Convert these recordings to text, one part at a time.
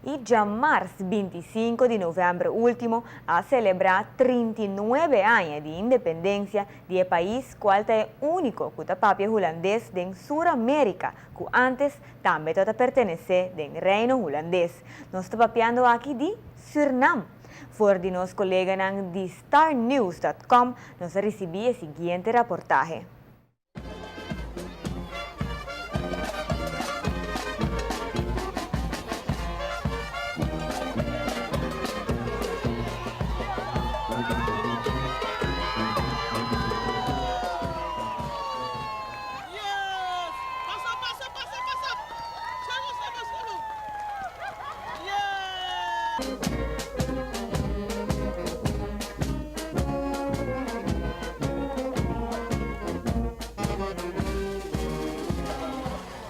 I djamars 25 di novèmber último a selebrá 39 aña di independensia di e pais kual ta e úniko ku ta papia hulandes den Sur Amérika ku ántes tambe tabata pertenesé den Reino Hulandes. Nos ta papiando aki di Sürnam. For di nos koleganan di Starnews dot com nos a risibí e siguiente raportahe.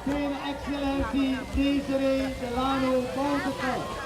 Zijn Excellentie Desiree Delano Bouterse.